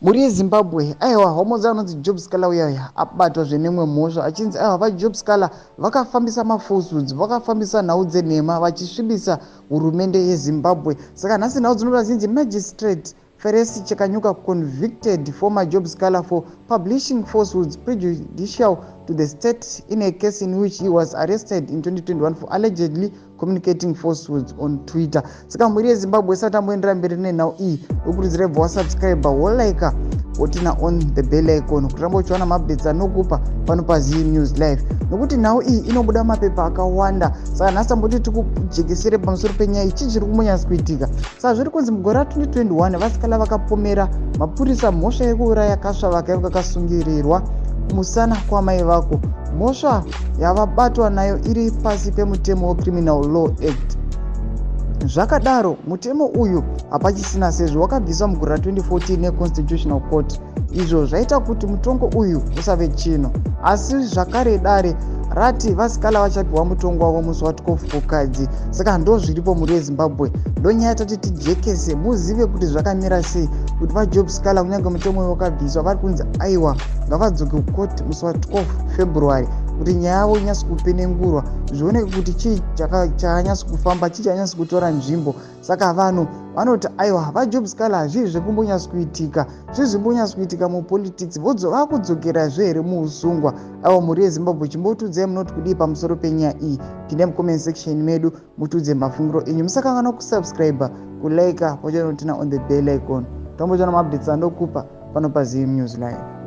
Mhuri yeZimbabwe, aiwa, homozi anonzi Job Sikhala uya abatwa zvenemwe mhosva, achinzi aiwa, vaJob Sikhala vakafambisa mafalsehoods, vakafambisa nhau dzenhema vachisvibisa hurumende yeZimbabwe. Saka nhasi nhau dzinoda zinzi magistrate Feresi Chekanyuka convicted former Job Sikhala for publishing falsehoods prejudicial to the state in a case in which he was arrested in 2021 for allegedly communicating falsehoods on Twitter. Saka mhuri yeZimbabwe, isati amboendera mberi nenhau iyi, okurudzira ibva wasubscribe, wolike, woturn on the bell icon kuti ramba uchiwana maupdates anokupa pano paZi News Live, nokuti nhau iyi inobuda mapepa akawanda. Saka nhasi amboti tikujekesere pamusoro penyaya iyi, chii chiri kumbonyatsa kuitika. Saka zviri kunzi mugore ra2021 vaSikhala vakapomera mapurisa mhosva yekuuraya kasvava kaiva kakasungirirwa kumusana kwamai vako, mhosva yavabatwa nayo iri pasi pemutemo weCriminal Law Act. Zvakadaro, mutemo uyu hapachisina sezvo wakabviswa mugore ra2014 neConstitutional Court, izvo zvaita kuti mutongo uyu usave chino. Asi zvakare dare rati vaSikhala vachapiwa mutongo wavo musi wa12 Kukadzi. Saka ndo zviripo, mhuri yeZimbabwe, ndonyaya tati tijekese muzive kuti zvakamira sei, kuti vaJob Sikhala, kunyange mutemo uyu wakabviswa, vari kunzi aiwa, ngavadzoke kukoti musi wa12 February kuti nyaya yavo inyatso kupenengurwa, zvioneke kuti chii chakanyatso kufamba, chii chanyatso kutora nzvimbo. Saka vanhu vanoti aiwa, vaJob Sikhala, hazvii zvekumbonyatso kuitika, zvii zvimbonyatso kuitika mupolitics, vakudzokerazve here muusungwa? Aiwa, mhuri yeZimbabwe, chimbotudzai munoti kudii pamusoro penyaya iyi. Pindai mucomment section medu, mutudze mafungiro enyu. Musakanganwa kusubscribe, kulike, pochanoturn on the bell icon, tombochana maupdates andokupa pano paZim News Live.